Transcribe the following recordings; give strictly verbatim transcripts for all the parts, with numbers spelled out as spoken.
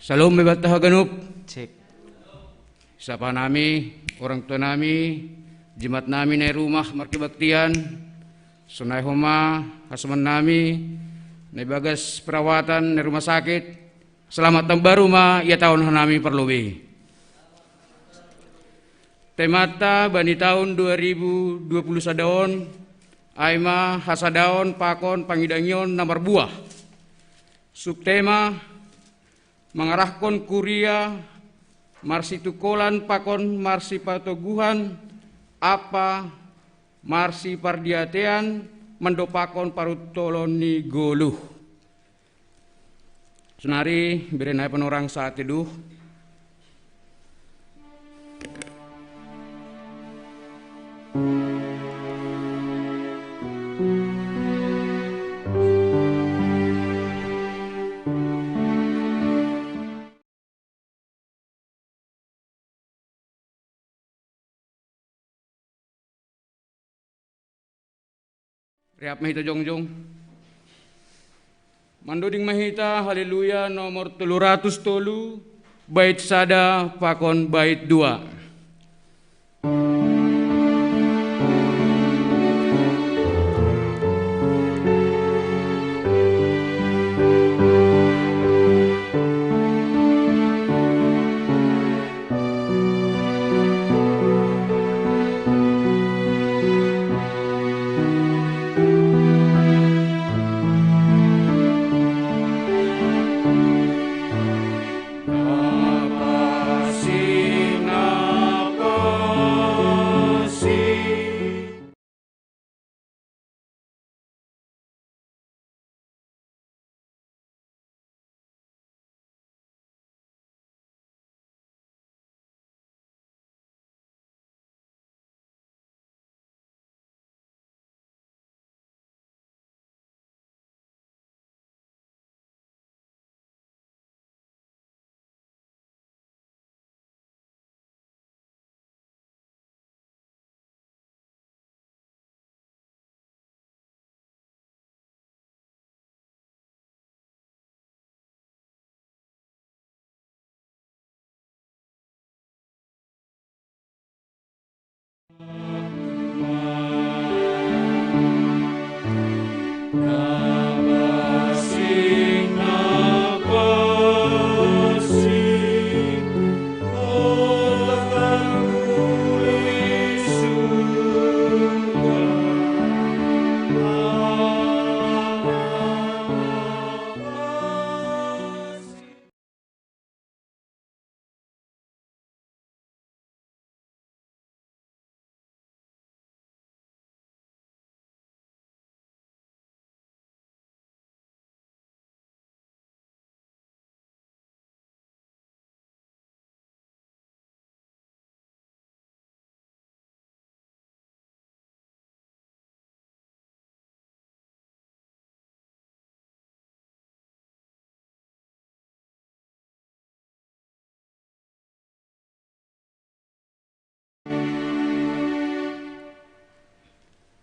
Shalom, bebata haganup. Cek. Sapa nami, orang tua nami, jimat nami nai rumah markibaktian, sonai homa hasoman nami, nai bagas perawatan nai rumah sakit, selamat tahun baru ma ia tahun hanami parlobei. Temata bani tahun dua ribu dua puluh sada on, ai ma hasadaon pakon pangidangion na marbuah. Subtema, mangarahkon kuria, marsitungkolan pakon marsipatoguhan, ampa marsipardiatean, mandopakon paruntolon ni goluh. Sonari, bere nai panorang saat teduh. Reap ma hita jongjong. Mandoding ma hita Haleluya nomor tolu ratus tolu, bait sada pakon bait dua.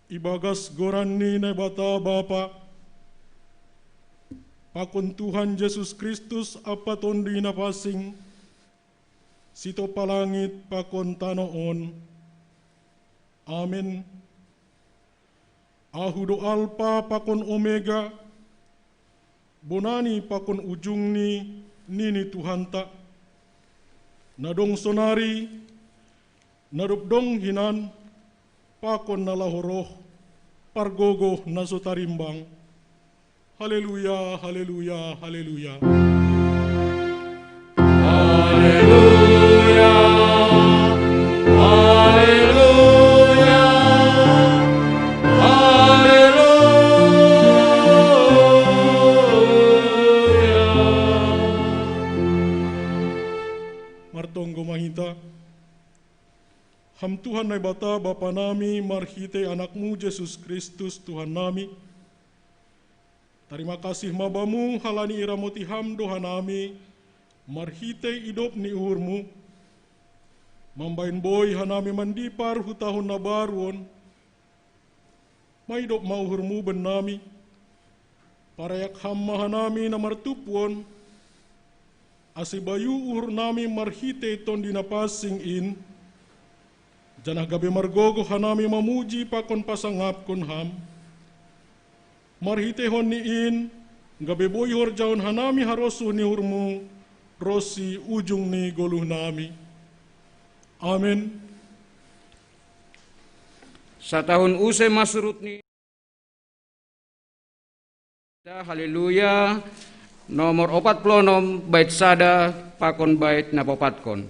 Ibagas goran ni Naibata Bapa, pakon Tuhan Jesus Kristus ampa Tonduy Napansing, sitompa langit pakon tano on. Amen. Ahu do Alpa pakon Omega, bonani pakon ujungni, nini Tuhanta. Na dong sonari, na dob dong hinan, pakon na laho roh, pargogoh na so tarimbang. Haleluya, haleluya, haleluya. Haleluya, haleluya, haleluya. Martonggo ma hita. Ham Tuhan Naibata, Bapa nami, marhitei Anakmu Jesus Kristus, Tuhan nami. Tarima kasih ma Bamu halani iramoti Ham do hanami marhitei idop ni uhurMu. Mambahen boi hanami mandipar hu tahun na baru on. Maidop ma uhurMu bennami. Parayak Ham ma hanami na martumpu on. Ase bayu uhur nami marhitei Tonduy Napansing in, janah gabe margogoh hanami mamuji pakon pasangapkon Ham. Marhiteihon ni in, gabe boi horjahon hanami harosuh ni uhur-Mu, ronsi ujung ni goluh nami. Amen. Satahun use ma surut ni Haleluya. Nomor opat puluh onom, bait sada pakon bait na paopatkon.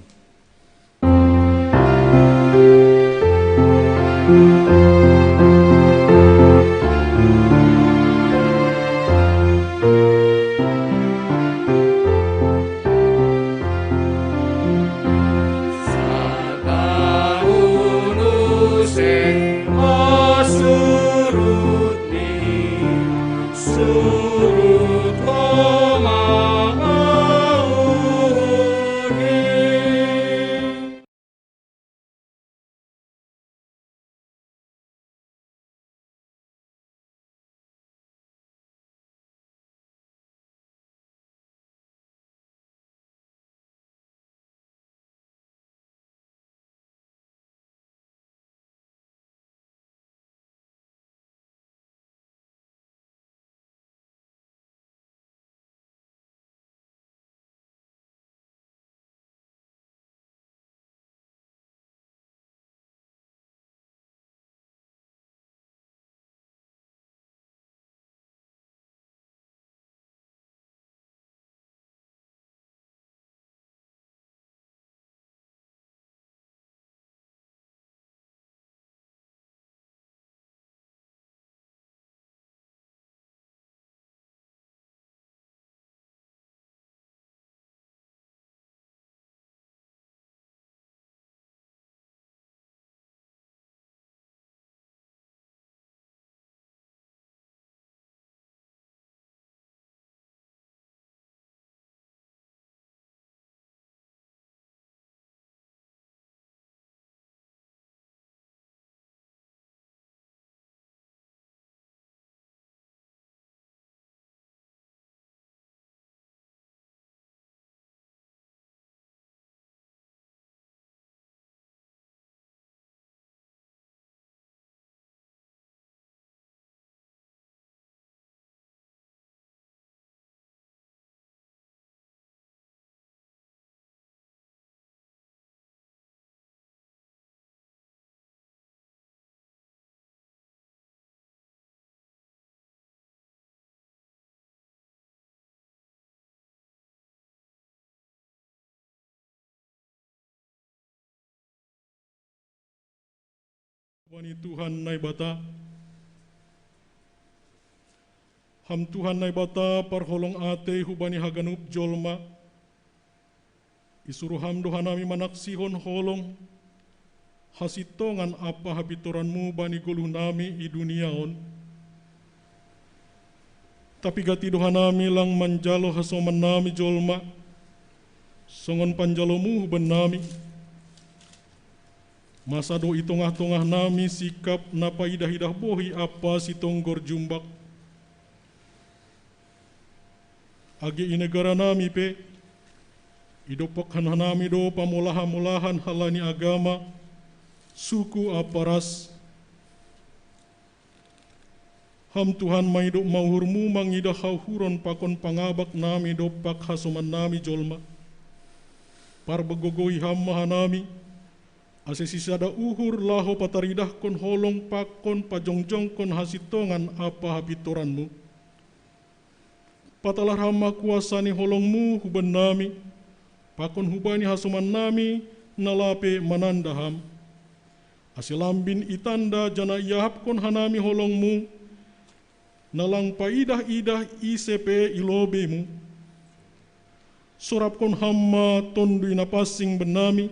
Hubani Tuhan Naibata. Ham Tuhan Naibata parholong atei hubani haganup jolma. Isuruh Ham do hanami manaksihon holong hasintongan ampa hapintoran-Mu bani goluh nami i dunia on. Tapi gati do hanami lang manjalo hasoman nami jolma, songon panjalo-Mu hubannami. Masa do i tongah-tongah nami sikap na paidah-idah bohi ampa sitonggor jumbak. Age i negara nami pe, idompakkon hanami do pamolahan-molahan halani agama, suku ampa ras. Ham Tuhan, maidop ma uhur-Mu mangidah hauhuron pakon pangabak nami dompak hasoman nami jolma. Pargogohi Ham ma hanami, ase sisada uhur laho pataridahkon holong pakon pajongjongkon hasintongan ampa hapintoran-Mu. Patalar Ham ma kuasa ni holong-Mu hubannami, pakon hubani hasoman nami na lape mananda Ham. Ase lambin itanda janah iahapkon hanami holong-Mu, na lang paidah-idah ise pe i lobei-Mu. Sorapkon Ham ma Tonduy Napansing bannami,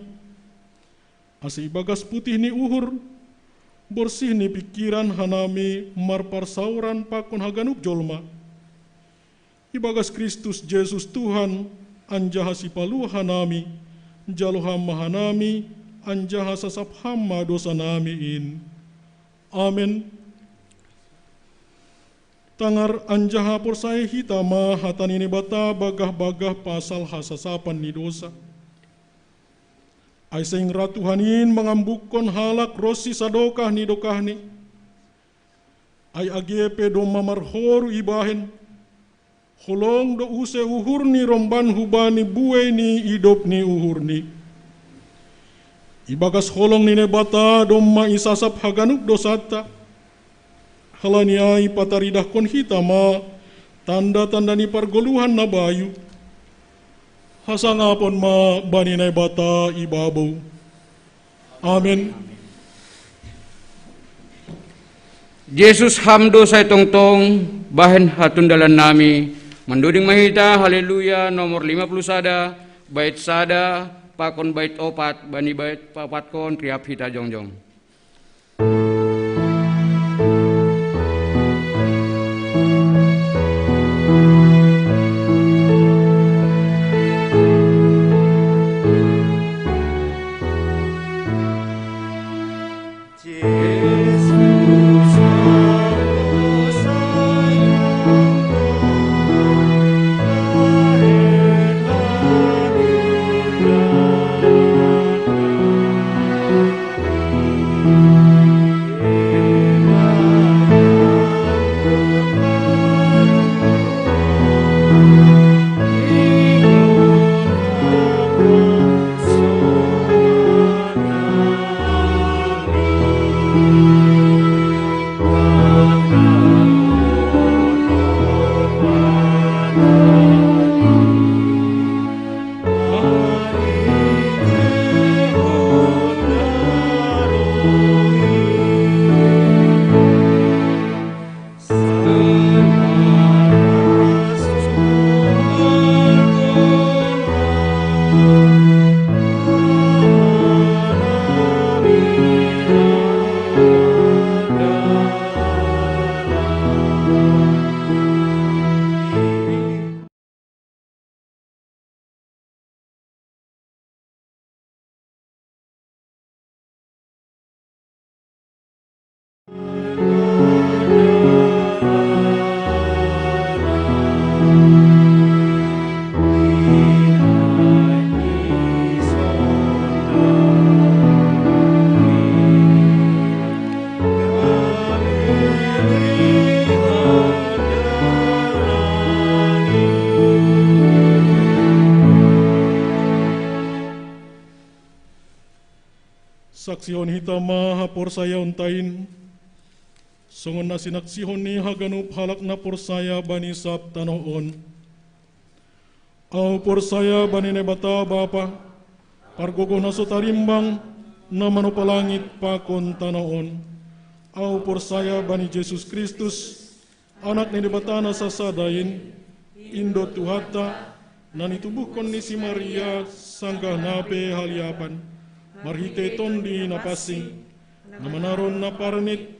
ase ibagas putih ni uhur, borsih ni pingkiran hanami marparsaoran pakon haganup jolma. Ibagas Kristus Jesus Tuhan, anjaha Sipaluah hanami, jalo Ham ma hanami, anjaha sasap Ham ma dousa nami in. Amen. Tangar anjaha porsaya hita ma hata ni Naibata bagah-bagah pasal hasasapan ni dosa. Ai seng ra Tuhan in mangambukkon halak ronsi sadokah ni dokahni. Ai age pe domma marhoru ibahen, holong do use uhurni romban hubani buei ni idop ni uhurni. Ibagas holong ni Naibata domma isasap haganup dosanta. Halani ai pataridahkon hita ma tanda-tanda ni pargoluhan na bayu. Hasangapon ma bani Naibata ibabou. Amen. Jesus, Ham do sai tongtong bahen hatundalan nami. Mandoding ma hita Haleluya nomor lima puluh sada, bait sada pakon bait opat, bani bait paopatkon riap hita jongjong. Saksihon hita ma haporsayaonta in, songon na sinaksihon ni haganup halak na porsaya bani sab tanoh on. Ahu porsaya bani Naibata Bapa, pargogoh na so tarimbang, na manopa langit pakon tanoh on. Ahu porsaya bani Jesus Kristus, Anak ni Naibata na sasada in, in do Tuhanta, na nitubuhkon ni si Maria sanggah na pe haliapan, marhitei Tonduy Napansing, na manaron na parnit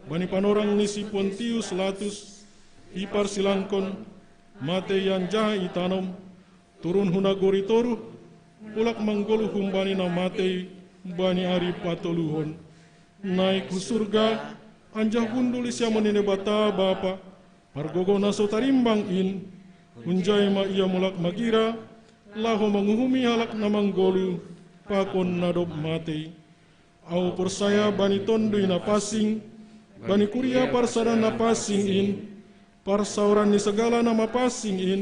bani panorang ni si Pontius Latus, iparsilangkon, matei anjaha itanom, turun hu nagori toruh, mulak manggoluh humbani na matei bani ari patoluhon. Naik hu surga, anjaha hundul di siamun ni Naibata Bapa, pargogoh na so tarimbang in, hunjai ma Ia mulak magira, laho manguhumi halak na manggoluh pakon na dob matei. Ahu porsaya bani Tonduy Napansing, bani kuria parsada na pansing in, parsaoran ni sagala na mapansing in,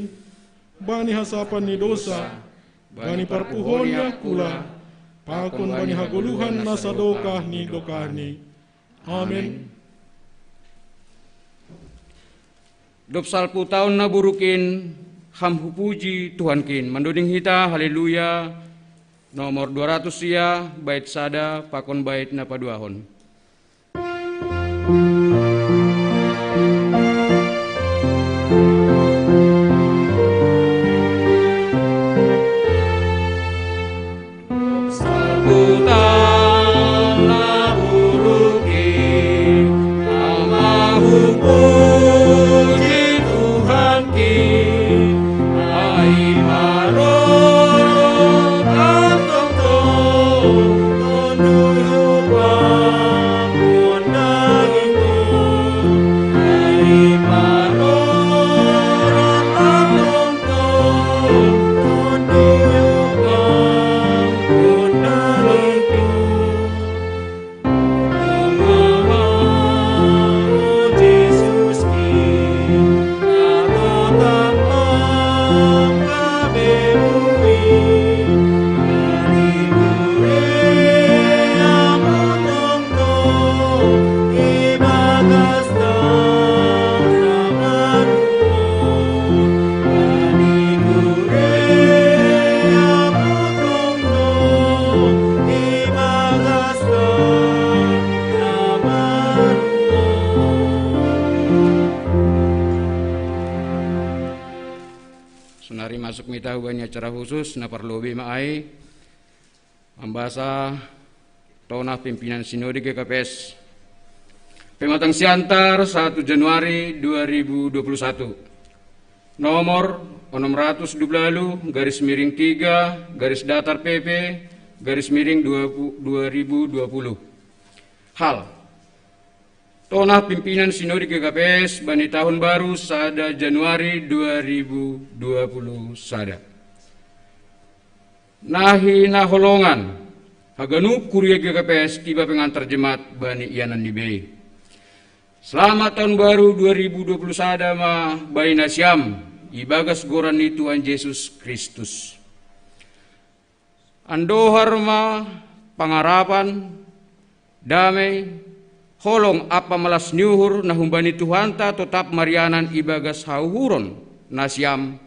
bani hasapan ni dosa, bani parpuhoon ni angkula, pakon bani hagoluhan na sadokah ni dokahni. Amen. Dob salpu taon na buruk in, Ham hupuji Tuhankin. Mandoding hita Haleluya nomor dua ratus sia, bait sada pakon bait na paduahon. Ari masuk mita hubani acara khusus na parlobi ma ai mambasa tonah pimpinan sinode G K P S. Pematang Siantar, satu Januari dua ribu dua puluh satu. Nomor enam ratus dua puluh garis miring tiga garis datar P P garis miring dua ribu dua puluh. Hal: tonah pimpinan sinode G K P S bani tahun baru sada Januari dua ribu dua puluh sada. Na hinaholongan haganup kuria G K P S iba pengantar jemaat bani ianan ni bei. Selamat tahun baru dua ribu dua puluh sada ma bani nasiam ibagas goran ni Tuhan Jesus Kristus. Andohar ma pangarapan, damei, holong ampa malas ni uhur na humbani Tuhanta totap marianan ibagas hauhuron nasiam,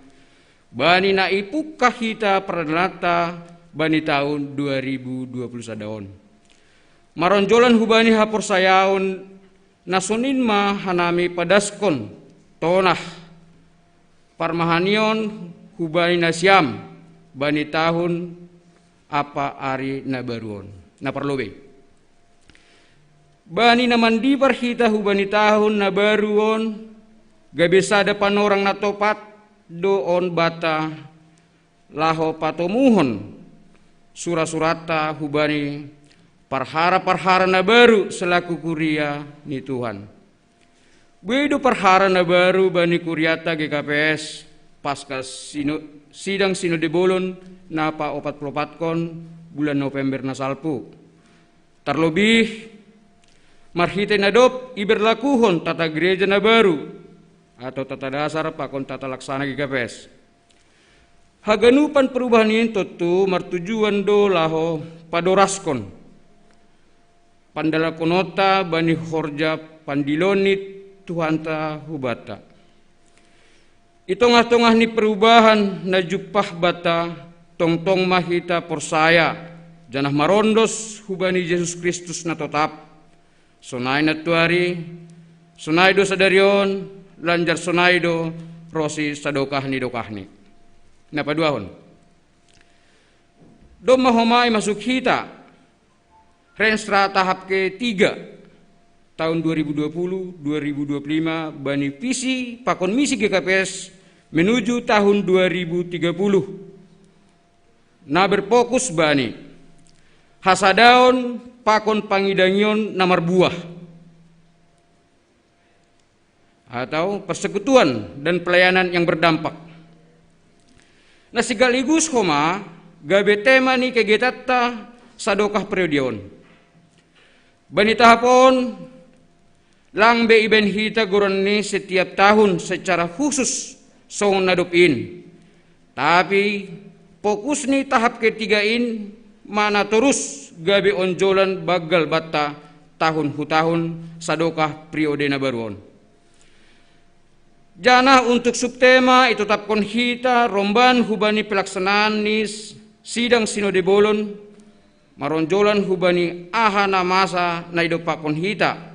bani na ipungkah hita pardalananta bani tahun dua ribu dua puluh sada on. Maronjolan hubani haporsayaon na sonin ma hanami padaskon tonah parmahanion hubani nasiam bani tahun ampa ari na baru on. Na parlobei, bani na mandipar hita hubani tahun na baru on, gabe sada panorang na topat do on banta laho patomuhon sura-suranta hubani parhara-parhara na baru selaku kuria ni Tuhan. Buei do parhara na baru bani kurianta G K P S pasca sino, sidang sinode bolon na paopat puluh opatkon bulan November na salpu. Tarlobih marhitei na dob iberlakuhon tata gereja na baru atau tata dasar pakon tata laksana G K P S. Haganupan perubahan in tontu martujuan do laho padoraskon pandalakononta bani horja pandilon ni Tuhanta hubanta. I tongah-tongah ni perubahan na jumpah banta, tongtong ma hita porsaya, janah marondos hubani Jesus Kristus na totap, sonai nantuari, sonai do sadari on, lanjar sonai do ronsi sadokah ni dokahni. Na paduahon, domma homa i masuk hita rensra tahap ketiga tahun dua ribu dua puluh, dua ribu dua puluh lima bani visi pakon misi G K P S menuju tahun dua ribu tiga puluh. Na berfokus bani hasadaon pakon pangidangion na marbuah atau persekutuan dan pelayanan yang berdampak. Na sekaligus homa gabe tema ni kegiatanta sadokah periode on. Bani tahap on lang be ibaen hita goran ni setiap tahun secara khusus songon na dob in. Tapi fokus ni tahap ketiga in ma na torus gabe onjolan banggal banta tahun hu tahun sadokah periode na baru on. Janah untuk subtema itotapkon hita romban hubani pelaksanaan ni sidang sinode bolon, maronjolan hubani aha na masa na idompakkon hita.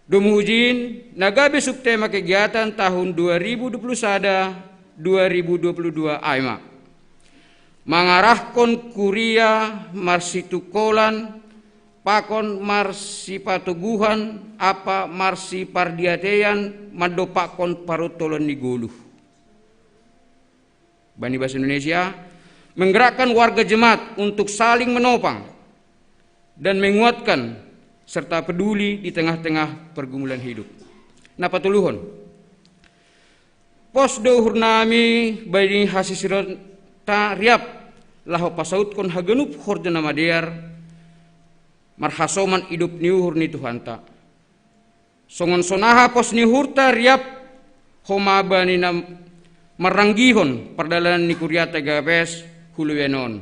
Domu hujin na gabe subtema kegiatan tahun dua ribu dua puluh sada, dua ribu dua puluh dua ai ma mangarahkon kuria marsitungkolan pakon marsipatoguhan ampa marsipardiateian mandompakkon paruntolan ni goluh. Bani bahasa Indonesia, menggerakkan warga jemaat untuk saling menopang dan menguatkan serta peduli di tengah-tengah pergumulan hidup. Na patoluhon, pos do uhurnami bani hasisironta riap laho pasautkon haganup horja na madear marhasoman idop ni uhur ni Tuhanta. Songon sonaha pos ni uhurta riap homa bani na marranggihon pardalanan ni kurianta G K P S hu lobeian on.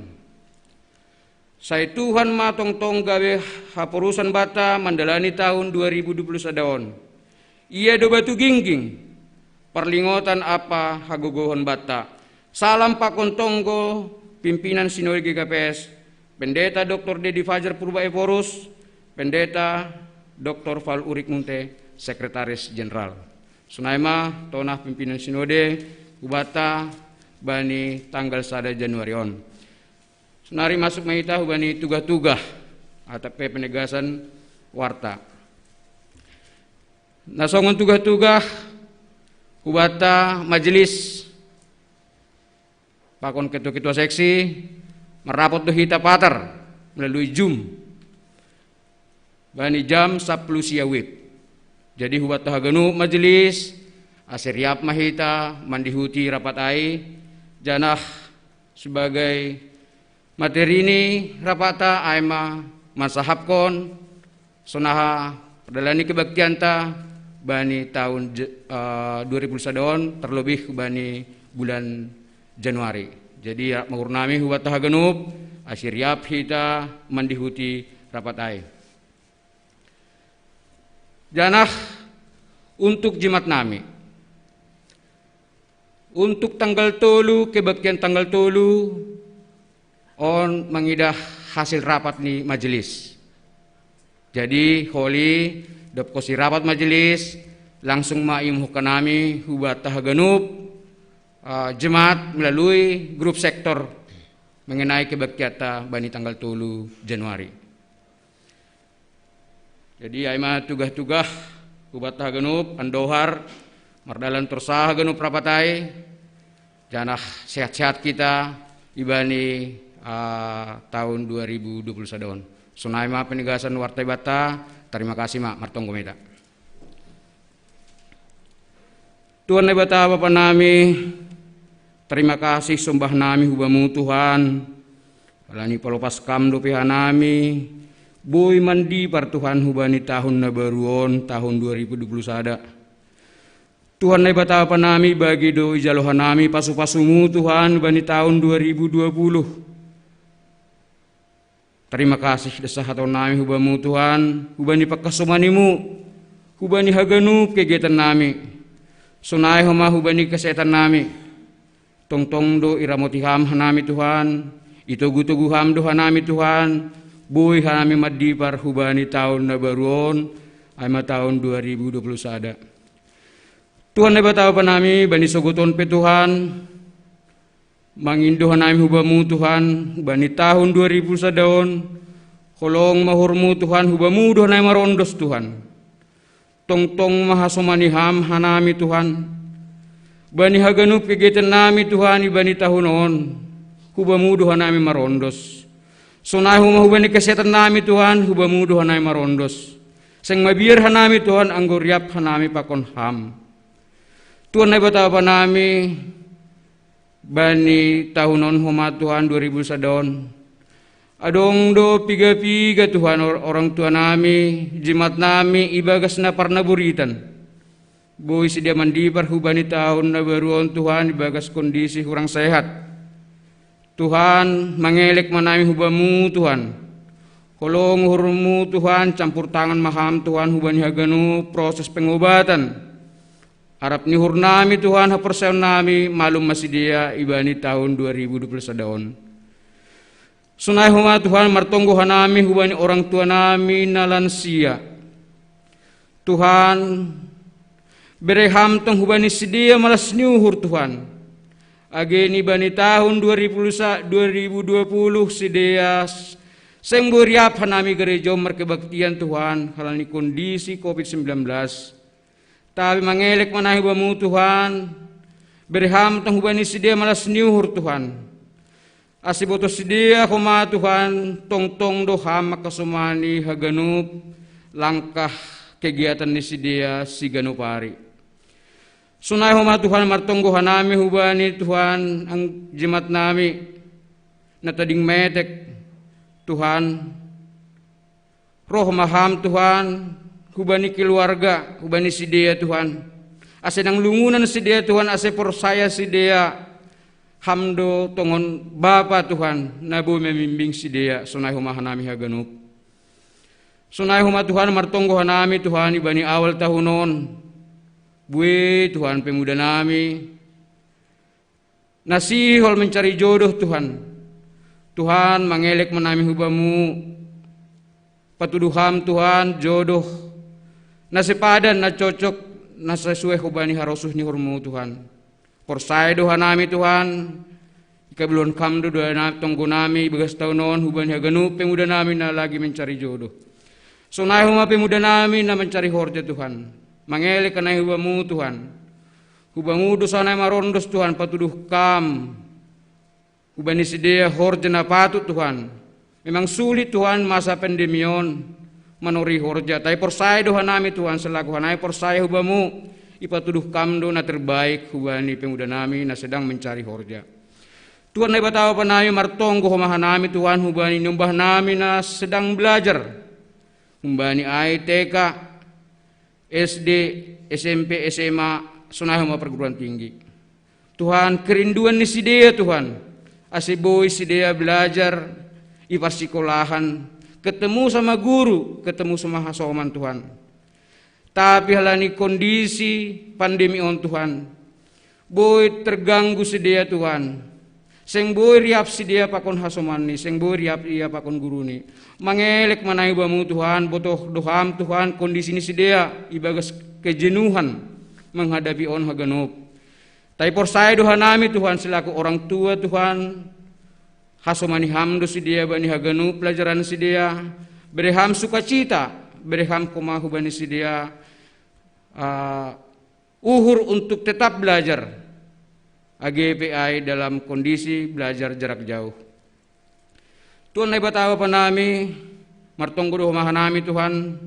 Sai Tuhan ma tongtong gabe haporusan banta mandalani tahun dua ribu dua puluh sada on. Ia do batu gingging parlingotan ampa hagogohon banta. Salam pakon tonggo pimpinan sinode G K P S, Pendeta Doktor Dedi Fajar Purba Ephorus, Pendeta Doktor Fal Urik Munte, Sekretaris Jenderal. Sonai ma tonah pimpinan sinode hu banta bani tanggal sada Januari on. Sonari masuk ma hita hubani tugah-tugah atap pe penegasan warta. Na songon tugah-tugah hubanta majelis pakon ketua-ketua seksi, marrapot do hita patar melalui Zoom bani jam sampulu sia wib. Jadi hubanta haganup majelis, ase riap ma hita mandihuti rapat ai, janah sebagai materi ni rapatta ai ma mansahapkon sonaha pardalanan ni kebaktianta bani tahun je- eh, dua ribu sada on, terlebih bani bulan Januari. Jadi rap ma uhurnami hubanta haganup, ase riap hita mandihuti rapat ai. Janah untuk jimatnami, untuk tanggal tolu, kebaktian tanggal tolu on mangidah hasil rapat ni majelis. Jadi holi, dob konsi rapat majelis, langsung ma iumhon hanami hubanta haganup, eh, jemaat melalui grup sektor mengenai kebaktianta bani tanggal tolu Januari. Jadi ai ma tugah-tugah hubanta haganup, andohar mardalan torus haganup rapat ai, janah sehat-sehat hita ibani, ah, tahun dua ribu dua puluh sada on. Sonai ma penegasan warta ibanta. Tarima kasih ma, martonggo ma hita. Tuhan Naibata Bapa nami, tarima kasih sombah nami hubamu Tuhan, ala ni palopas Kam dope hanami boi mandipar Tuhan hubani tahun na baru on, tahun dua ribu dua puluh sada. Tuhan Naibata Bapa nami, bagi do ijalo hanami pasu-pasumu Tuhan hubani tahun dua ribu dua puluh. Tarima kasih do sahatonnami hubamu Tuhan, hubani pangkasomanimu, hubani haganup kegiatannami. Sonai homa hubani kesehatannami. Tongtong do iramoti Ham hanami Tuhan, itogu-togu Ham do hanami Tuhan, boi hanami mandipar hubani tahun na baru on, ai ma tahun dua ribu dua puluh sada. Tuhan Naibata Bapa nami, bani sogot on pe Tuhan, mangindo hanami hubamu Tuhan, bani tahun dua ribu sada on, holong ma uhurmu Tuhan, hubamu do hanami marondos Tuhan. Tongtong ma hasomani Ham hanami Tuhan. Bani haganup kegiatannami Tuhan ibani tahun on, hubamu do hanami marondos. Sonai homa hubani kesehatannami Tuhan, hubamu do hanami marondos. Seng mabiar hanami Tuhan, anggo riap hanami pakon Ham. Tuhan Naibata Bapa nami, bani tahun on homa Tuhan dua ribu sada on, adong do piga-piga Tuhan or- orang tuanami, jimatnami ibagas na parnaburitan. Boi sidea mandipar hubani tahun na baru on Tuhan ibagas kondisi hurang sehat. Tuhan, mangelek ma hanami hubamu Tuhan. Holong uhurmu Tuhan, campur tangan ma Ham Tuhan hubani haganup proses pengobatan. Arap ni uhurnami Tuhan, haporseaonnami, malum ma sidea ibani tahun dua ribu dua puluh sada on. Sonai homa Tuhan, martonggo hanami hubani orang tuanami na lansia. Tuhan, bere Ham tong hubani sidea malas ni uhur Tuhan. Age ni bani tahun dua ribu sa- dua ribu dua puluh sidea s- seng boi riap hanami gareja on markebaktian Tuhan, ala ni kondisi covid sembilan belas. Tapi mangelek ma hanami hubamu Tuhan, bere Ham tong hubani sidea malas ni uhur Tuhan. Ase iboto sidea homa Tuhan, tongtong do Ham mangkasomani haganup langkah kegiatan ni sidea siganup ari. Sonai homa Tuhan, martonggo hanami hubani Tuhan, ang- jimatnami na tading metek Tuhan. Roh ma Ham Tuhan, hubani keluarga, hubani sidea Tuhan. Ase ndang lungunan sidea Tuhan, ase porsaya sidea Ham do tongon Bapa Tuhan, na boi mamimbing sidea. Sonai homa hanami haganup. Sonai homa Tuhan, martonggo hanami Tuhan ibani awal tahun on. Bue Tuhan pemudanami na sihol mencari jodoh Tuhan. Tuhan, mangelek ma hanami hubamu. Patudu Ham Tuhan jodoh na sepadan, na cocok, na sesuai hubani harosuh ni uhurmu Tuhan. Porsaya do hanami Tuhan, ikabeluhon Kam do doa na tonggo nami ibagas taon on hubani haganup pemuda nami na lagi mencari jodoh. Sonai homa pemuda nami na mencari horja Tuhan. Mangelek hanami hubamu Tuhan. Hubamu do sanai marondos Tuhan patuduh Kam hubani sidea horja na patut Tuhan. Memang sulit Tuhan masa pandemi on manoroi horja. Tapi porsaya do hanami Tuhan selaku hanami porsaya hubamu. Ipatuduh Kam do na terbaik hubani pemuda nami na sedang mencari horja. Tuhan Naibata Bapa nami martonggo homa hanami Tuhan hubani niombah nami na sedang belajar. Humbani ai T K, S D, S M P, S M A, sonai homa perguruan tinggi. Tuhan, kerinduan ni sidea Tuhan. Ase boi sidea belajar i parsikolahan, ketemu sama guru, ketemu sama hasoman Tuhan. Tapi halani kondisi pandemi on Tuhan, boi terganggu sidea Tuhan. Seng boi riap sidea pakon hasomanni, seng boi riap ia pakon guruni. Mangelek ma hanami hubamu Tuhan, botoh do Ham Tuhan kondisi ni sidea ibagas kejenuhan menghadapi on haganup. Tapi porsaya do hanami Tuhan selaku orang tua Tuhan, hasomani Ham do sidea bani haganup pelajaran sidea, bere Ham sukacita, bere Ham homa hubani sidea, ah, uhur untuk tetap belajar, age pe ai dalam kondisi belajar jarak jauh. Tuhan Naibata Bapa nami, martonggo do homa hanami Tuhan,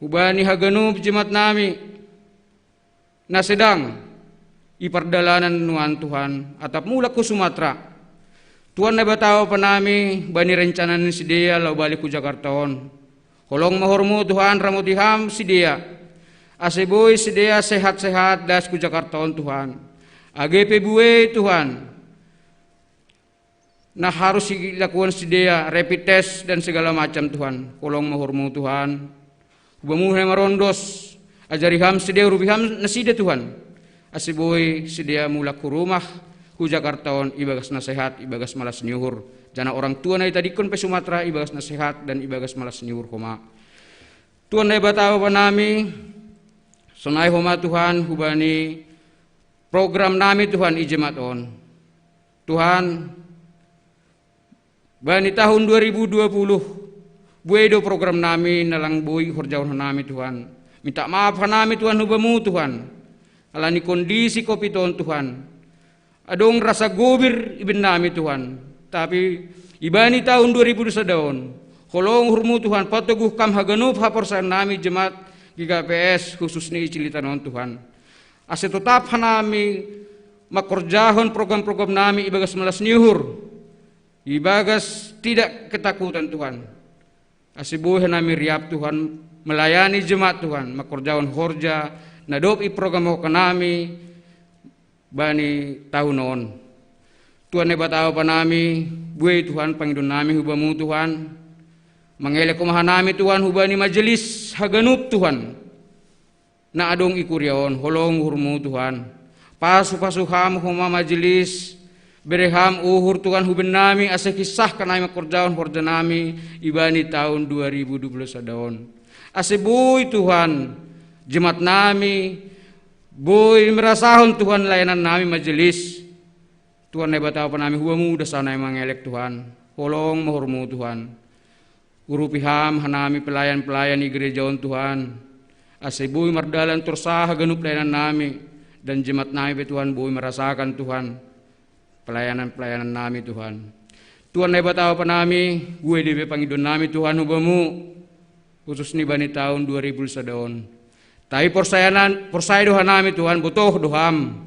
hubani haganup jemaat nami, na sedang i pardalanan nuan Tuhan, atap mulak hu Sumatera. Tuhan Naibata Bapa nami, bani rencana ni sidea laho balik hu Jakarta on. Holong ma hormu Tuhan ramoti Ham sidea. Ase boi sidea sehat-sehat das hu Jakarta on Tuhan. Age pe buei Tuhan. Na harus ilakuan sidea, rapid test dan segala macam Tuhan. Holong ma hormu Tuhan. Hubamu hanami marondos, ajari Ham sidea, urupi Ham nasida Tuhan. Ase boi sidea mulak hu rumah, hu Jakarta on ibagas na sehat, ibagas malas ni uhur. Janah orang tua na itadingkon pe Sumatera ibagas na sehat dan ibagas malas ni uhur homa. Tuhan Naibata Bapa nami, sonai homa Tuhan hubani program nami Tuhan i jemaat on. Tuhan, bani tahun dua ribu dua puluh, buei do program nami na lang boi horjahon hanami Tuhan. Minta maaf hanami Tuhan hubamu Tuhan. Halani kondisi covid on Tuhan. Adong rasa gobir ibaen nami Tuhan. Tapi ibani tahun dua ribu dua sada on, holong uhurmu Tuhan patoguh Kam haganup haporsayaon nami jemaat G K P S khusus ni i Cililitan on Tuhan. Ase totap hanami mangkorjahon program-program nami ibagas malas ni uhur, ibagas tidak ketakutan Tuhan. Ase boi hanami riap Tuhan melayani jemaat Tuhan, mangkorjahon horja na dob iprogram nami bani tahun on. Tuhan Naibata Bapa nami, buei Tuhan pangidoan nami hubamu Tuhan. Mangelek homa hanami Tuhan hubani majelis haganup Tuhan. Na adong i kuria on, holong uhurmu Tuhan. Pasu-pasu Ham homa majelis, bere Ham uhur Tuhan hubaen nami ase kisahkan nami mangkorjahon horja nami ibani tahun dua ribu dua puluh sada on. Ase boi Tuhan, jemaat nami, boi merasahon Tuhan layanan nami majelis. Tuhan Naibata Bapa nami hubamu do sanai mangelek Tuhan. Holong ma uhurmu Tuhan. Urupi Ham hanami pelayan-pelayan i gereja on Tuhan. Ase boi mardalan torsa haganup layanan nami. Dan jemaat nami pe Tuhan boi merasakan Tuhan. Pelayanan-pelayanan nami Tuhan. Tuhan Naibata Bapa nami, buei do be pangidoan nami Tuhan hubamu. Khusus ni bani tahun dua ribu sada on. Tapi porsaya do hanami Tuhan, botoh do Ham.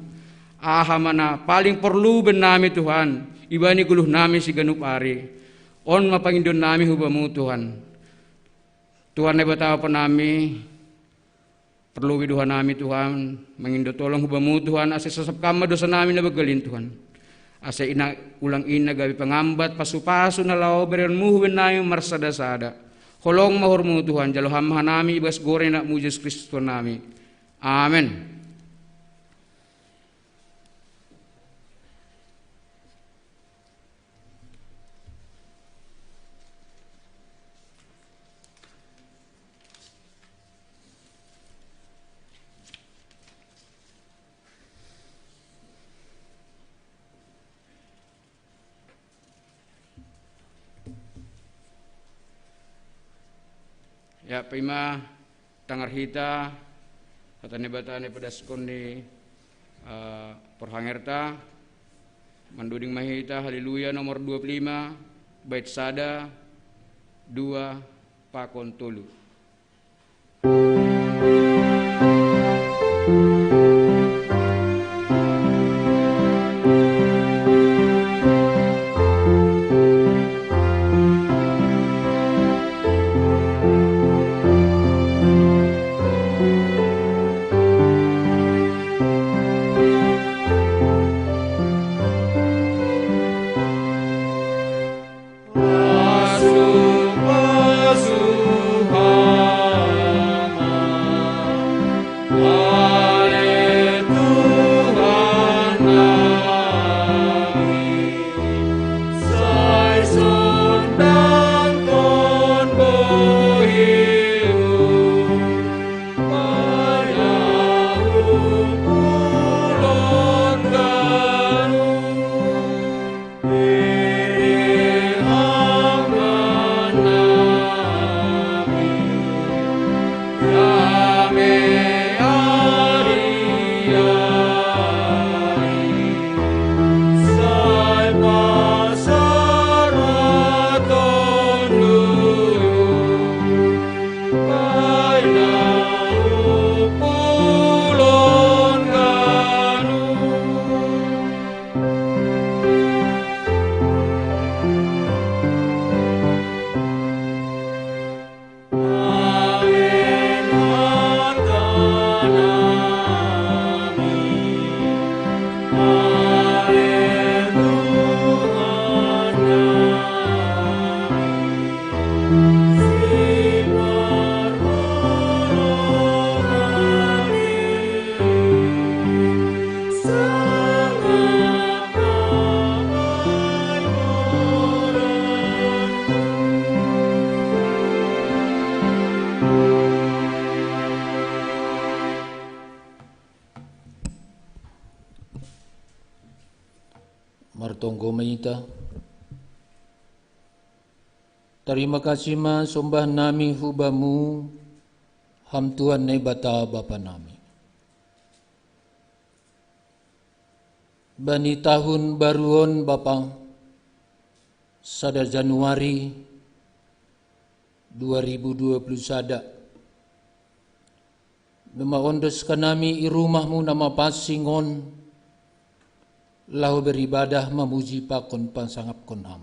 Aha ma na paling porlu ibaen nami Tuhan, ibani goluh nami siganup ari. On ma pangidoan nami hubamu Tuhan. Tuhan Naibata Bapa nami, porlu do hanami Tuhan, mangindo tolong hubamu Tuhan, ase sasap Kam ma dosa nami na banggalin Tuhan. Ase unang, unang i na gabe pangambat pasu-pasu na laho bereonmu hubaen nami marsada-sada. Holong ma uhurmu Tuhan, jalo Ham ma hanami ibagas goar ni Anakmu Jesus Kristus Tuhan nami. Amen. Paima tangar hita hata ni Debata na ipadaskon ni, eh, parhangerta, mandoding ma hita Haleluya nomor dua puluh lima, bait sada, dua, pakon tolu. Martonggo ma hita. Tarima kasih ma somba nami hu Bamu, Ham Tuhan Naibata Bapa nami. Bani tahun baru on Bapa, sada Januari dua ribu dua puluh sada. Numa ondos hanami i rumah-Mu na mapansing on, laho beribadah mamuji pakon pansangapkon Ham.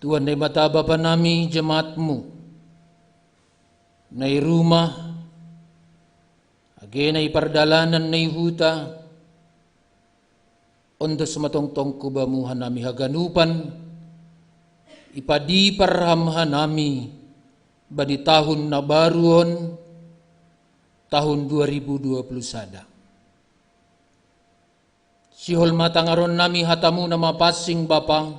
Tuhan Naibata Bapa nami, jemaat-Mu, na i rumah, age na i pardalanan, na i huta, ondos ma tongtong hu Bamu hanami haganupan, ipadipar Ham hanami bani tahun na baru on, tahun dua ribu dua puluh sada. Sihol ma tangaron nami hata-Mu na mapansing Bapa,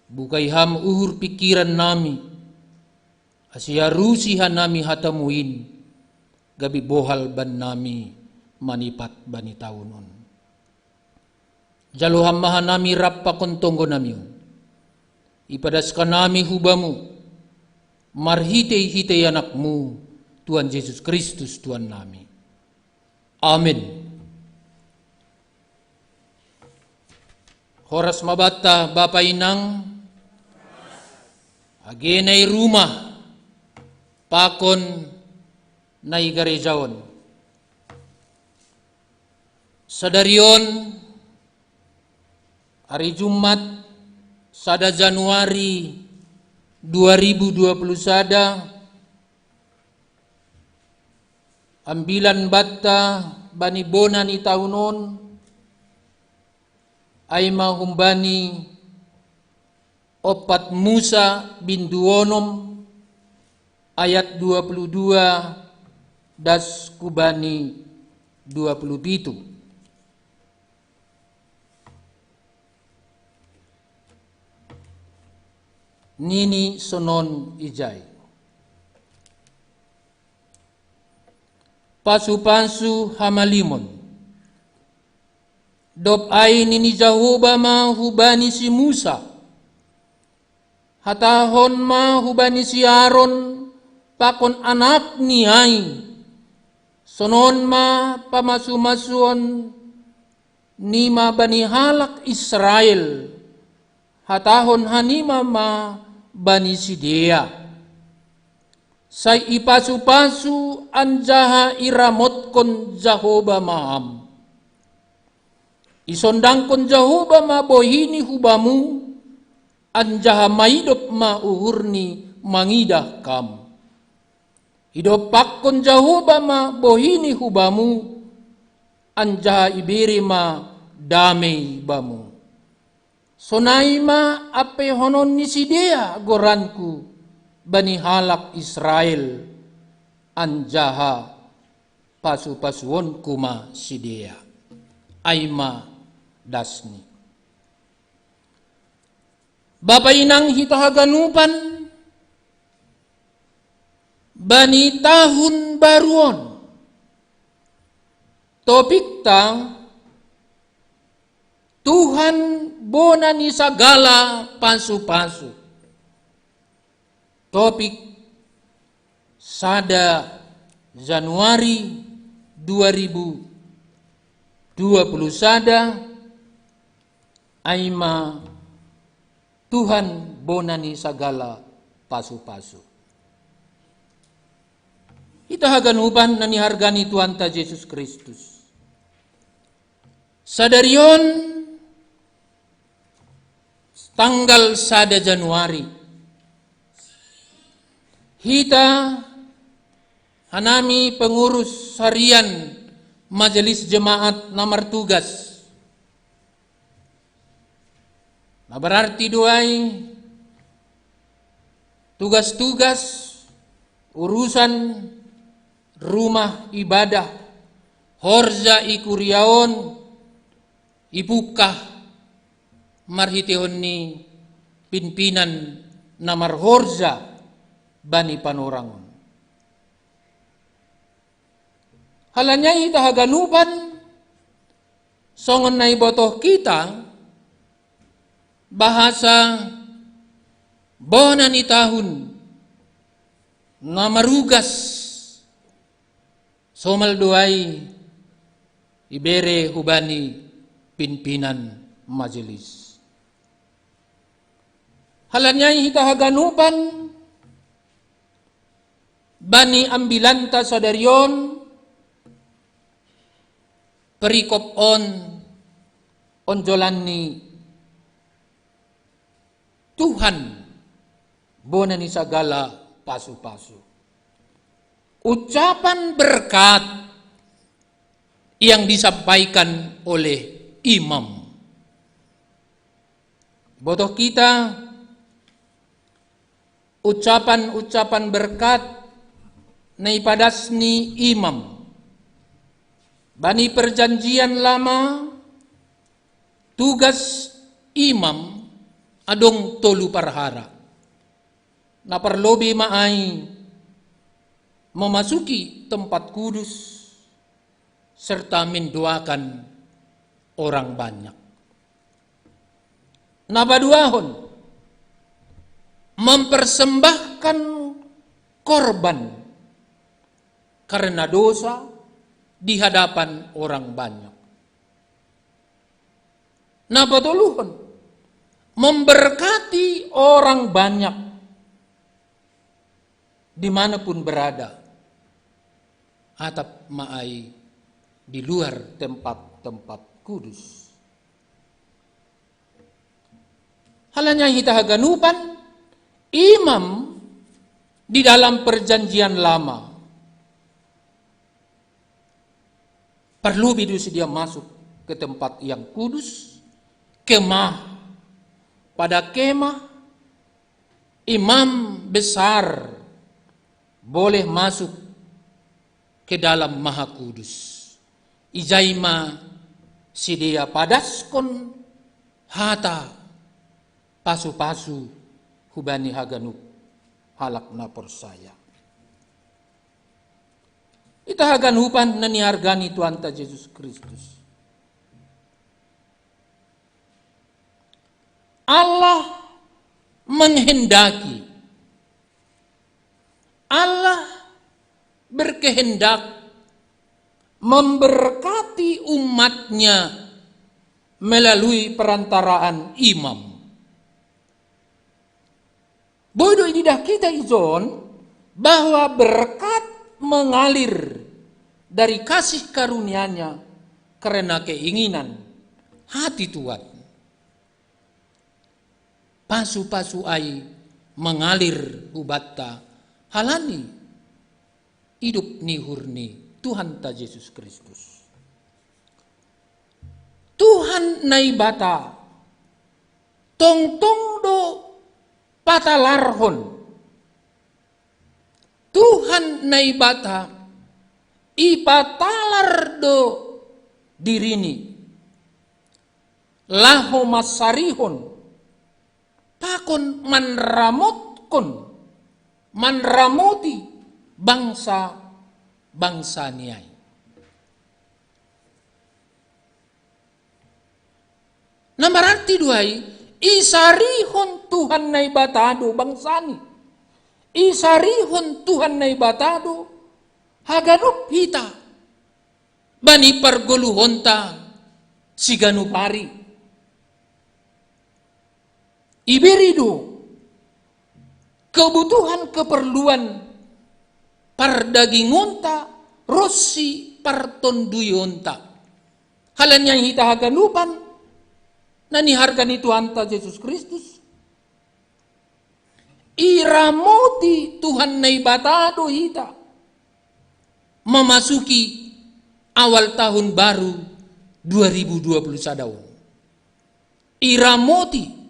bukai Ham uhur pingkiran nami, ase arusi hanami hata-Mu in, gabe bohal bannami manipat bani tahun on. Jalo Ham ma hanami rap pakon tonggo nami on. Ipadas hanami hu Bamu, marhitei-hitei Anak-Mu, Tuhan Jesus Kristus Tuhan nami. Amen. Horas ma banta, Bapa, Inang, age na i rumah pakon na i gareja on. Sadari on, ari Jumat, sada Januari dua ribu dua puluh sada, ambilan banta bani bona ni tahun on, ai ma humbani Ompat Musa bindu onom ayat dua puluh dua das hu bani dua puluh pitu. Nini sonon ijai: Pasu-pasu hamalimon. Dob ai nini Jahowa ma hubani si Musa: Hatahon ma hubani si Aron pakon anakni ai, sonon ma pamasu-masuon nima bani halak Israel, hatahon hanima ma bani sidea. Sai ipasu-pasu anjaha iramotkon Jahowa ma ham. Isondangkon Jahowa ma bohini hubamu, anjaha maidop ma uhurni mangidah kam. Idompakkon Jahowa ma bohini hubamu, anjaha ibere ma damei bamu. Sonai ma ampehonon ni sidea goranku bani halak Israel, anjaha pasu-pasuonku ma sidea. Ai ma dasni. Bapa inang hita haganupan, bani tahun baru on, topikta Tuhan bona ni sagala pasu-pasu. Topik sada Januari dua ribu dua puluh sada, ai ma Tuhan bona ni sagala pasu-pasu. Hita haganupan na niharga ni Tuhanta Jesus Kristus. Sadari on tanggal sada Januari, hita hanami pengurus harian Majelis Jemaat na martugas. Na berarti do ai tugas-tugas urusan rumah ibadah horja i kuria on ipungkah marhiteihon ni pimpinan na marhorja bani panorang on. Halani ai hita haganupan, songon na ibotoh hita, bahasa bona ni tahun na marugas, somal do ai ibere hubani pimpinan majelis. Halani ai hita haganupan, bani ambilanta sadari on, perikop on onjolan ni Tuhan bona ni sagala pasu-pasu. Ucapan berkat yang disampaikan oleh imam. Botoh hita ucapan-ucapan berkat na ipadas ni imam. Bani perjanjian lama, tugas imam adong tolu parhara. Na parlobei ma ai memasuki tempat kudus serta mendoakan orang banyak. Na paduahon, mempersembahkan korban karena dosa di hadapan orang banyak. Na patoluhon, memberkati orang banyak dimanapun berada, atap ma ai di luar tempat-tempat kudus. Halani ai hita haganupan, imam di dalam perjanjian lama parlobei do sidea masuk ke tempat yang kudus, kemah. Pada kemah, imam besar boleh masuk ke dalam maha kudus. Ijai ma sidea padaskon hata pasu-pasu hubani haganup halak na porsaya. Hita haganupan na niharga ni Tuhanta Jesus Kristus. Allah menghendaki, Allah berkehendak memberkati umatnya melalui perantaraan imam. Bodo ididah kita izon bahwa berkat mengalir dari kasih karunia-Nya karena keinginan hati Tuhan. Pasu-pasu ai mengalir hubatta halani idup ni uhur ni Tuhanta Jesus Kristus. Tuhan Naibata tongtong do patalarhon. Tuhan Naibata ipatalar do dirini laho mansarihon pakon manramotkon, manramoti bangsa-bangsa ni ai. Na mararti do ai, isarihon Tuhan Naibata do bangsa-Ni. Isarihon Tuhan Naibata do haganup hita bani pargoluhonta siganup ari. Ibere do kebutuhan, keperluan pardagingonta ronsi partonduyonta. Halani ai hita haganupan na niharga ni Tuhanta Jesus Kristus, iramoti Tuhan Naibata do hita memasuki awal tahun baru dua ribu dua puluh sada on. Iramoti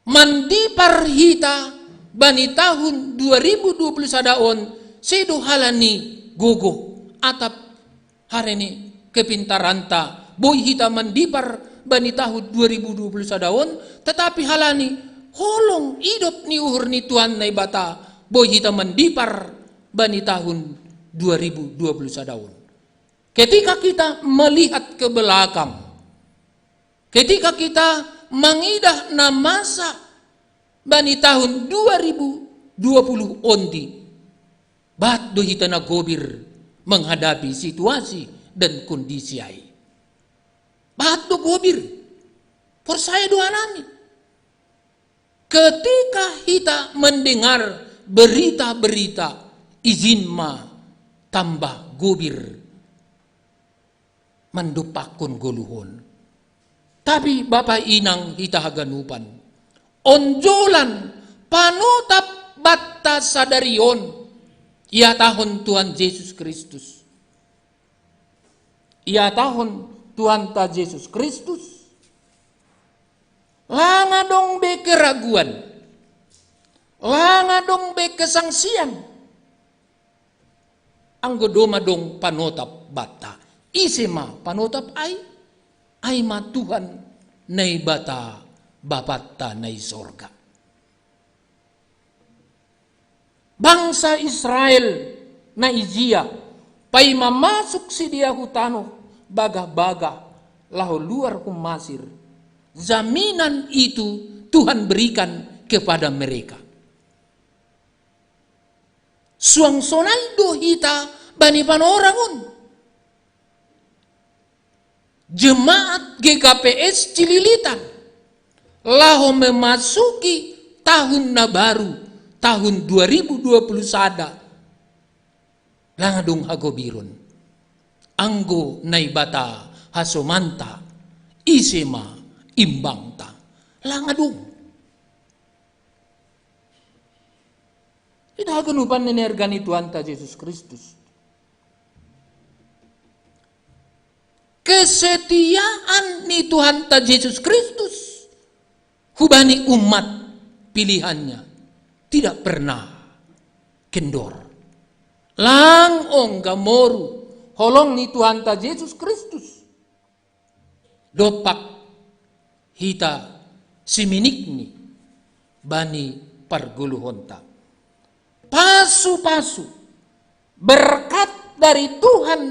mandipar hita bani tahun dua ribu dua puluh sada on, sedo halani gogo atap harani kepintaranta boi hita mandipar bani tahun dua ribu dua puluh sada on, tetapi halani holong idop ni uhur ni Tuhan Naibata boi hita mandipar bani tahun dua ribu dua puluh sada on. Ketika kita melihat ke belakang, ketika kita mangidah na masa bani tahun dua ribu dua puluh on di, bahat do hita na gobir menghadapi situasi dan kondisi ai. Bahat do gobir. Porsaya do hanami. Ketika hita mendengar berita-berita, izin ma tambah gobir mandompakkon goluhon. Tapi bapa inang hita haganupan, onjolan panotap banta sadari on ihatahon Tuhan Jesus Kristus. Ihatahon Tuhanta Jesus Kristus, lang adong be keraguan, lang adong be kesangsian, anggo domma adong panotap banta. Ise ma panotap ai? Ai ma Tuhan Naibata Bapanta na i sorga. Bangsa Israel na ijia, paima masuk sidea hu tanoh bagah-bagah laho luar hu Masir, jaminan itu Tuhan berikan kepada mereka. Suang sonai do hita bani panorang on. Jemaat G K P S Cililitan laho memasuki tahun na baru, tahun dua ribu dua puluh sada, lang adong hagobiron. Anggo Naibata hasomanta, ise ma imbangta? Lang adong. Ita haganupan na niarga ni Tuhanta Jesus Kristus. Kesetiaan ni Tuhanta Jesus Kristus hubani umat pilihan-Nya tidak pernah kendor. Lang ongga moru holong ni Tuhanta Jesus Kristus dompak hita siminikni bani pargoluhonta. Pasu-pasu, berkat dari Tuhan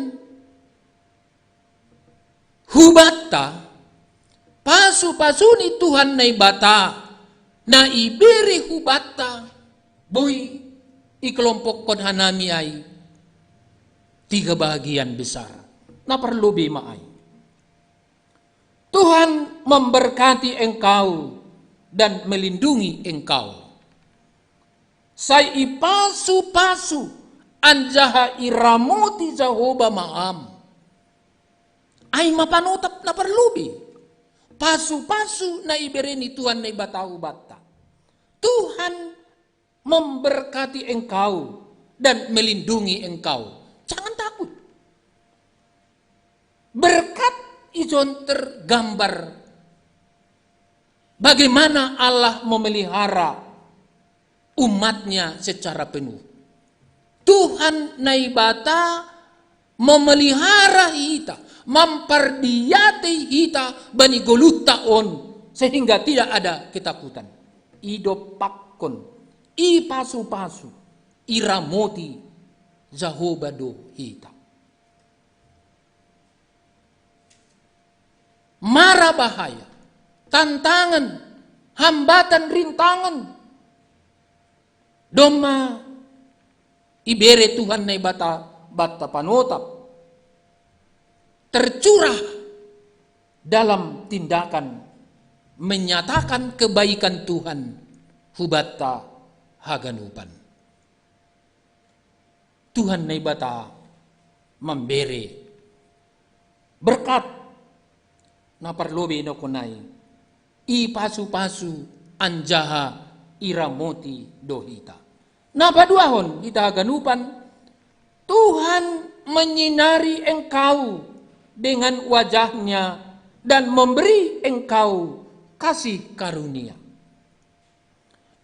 hubanta Pasu-pasu ni Tuhan Naibata na ibere hu banta, boi ikelompokon hanami ai tiga bagian besar. Na parlobei ma ai. Tuhan memberkati engkau dan melindungi engkau. Sai ipasu-pasu anjaha iramoti Jahowa ma am. Ai ma panotap na parlobei. Pasu-pasu na ibere ni Tuhan Naibata hu banta. Tuhan memberkati engkau dan melindungi engkau. Jangan takut. Berkat ijon tergambar bagaimana Allah memelihara umatnya secara penuh. Tuhan Naibata memelihara hita, mampardiatei hita bani goluhta on, sehingga tidak ada ketakutan. Idompakkon, ipasu-pasu, iramoti Jahowa do hita. Mara bahaya, tantangan, hambatan, rintangan, domma ibere Tuhan Naibata banta panotap, tercurah dalam tindakan menyatakan kebaikan Tuhan hu banta haganupan. Tuhan Naibata mambere berkat na parlobei nangkin ai, ipasu-pasu anjaha iramoti do hita. Na paduahon hita haganupan, Tuhan menyinari engkau dengan wajahnya dan memberi engkau kasih karunia.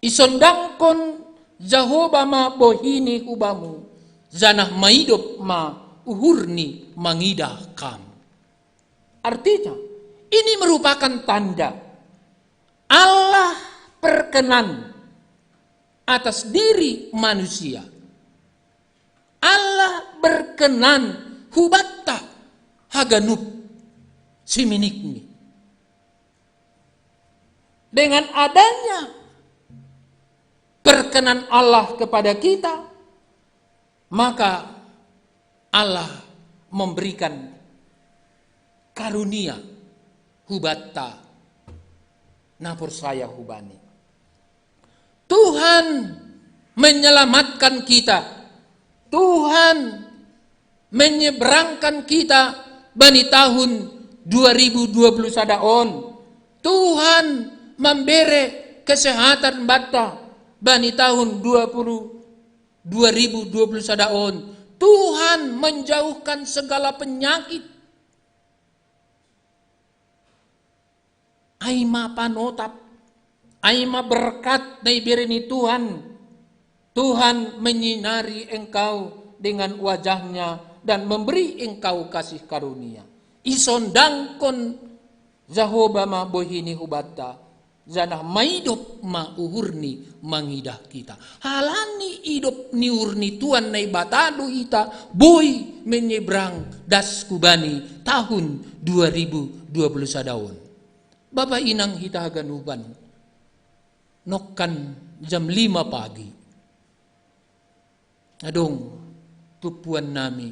Isondangkon Jahowa ma bohini hu bamu, janah maidop ma uhurni mangidah kam. Artinya, ini merupakan tanda Allah berkenan atas diri manusia. Allah berkenan hu banta haganup siminikni. Dengan adanya perkenan Allah kepada kita, maka Allah memberikan karunia hu banta na porsaya hu Bani. Tuhan menyelamatkan kita. Tuhan menyeberangkan kita bani tahun dua ribu dua puluh sada on. Tuhan mambere kesehatan banta bani tahun dua puluh, dua ribu dua puluh sada on. Tuhan menjauhkan segala penyakit. Ai ma panotap, ai ma berkat na ibere ni Tuhan. Tuhan menyinari engkau dengan wajahnya dan memberi engkau kasih karunia. Isondangkon Jahowa ma bohini hu banta, janah maidop ma uhurni mangidah kita. Halani idop ni uhur ni Tuhan Naibata do hita boi menyeberang das hu Bani tahun dua ribu dua puluh sada on. Bapa inang hita haganupan, nongkan jam lima pagi, adong tumpuan nami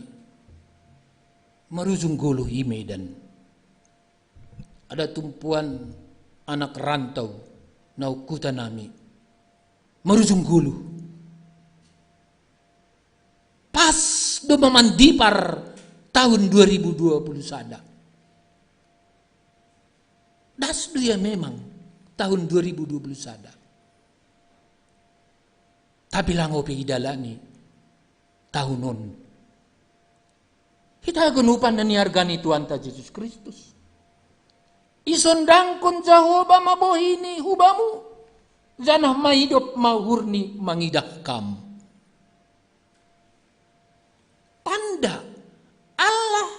marujung goluh i Medan. Ada tumpuan anak rantau na ungkutan nami marujung goluh. Pas do mamandipar tahun dua ribu dua puluh sada. Das do ia memang tahun dua ribu dua puluh sada. Tapi lango pe idalani tahun on. Hita haganupan na niarga ni Tuhanta Jesus Kristus. Isondangkon Jahowa ma bohini hu bamu, janah maidop ma uhurni mangidah kam. Tanda Allah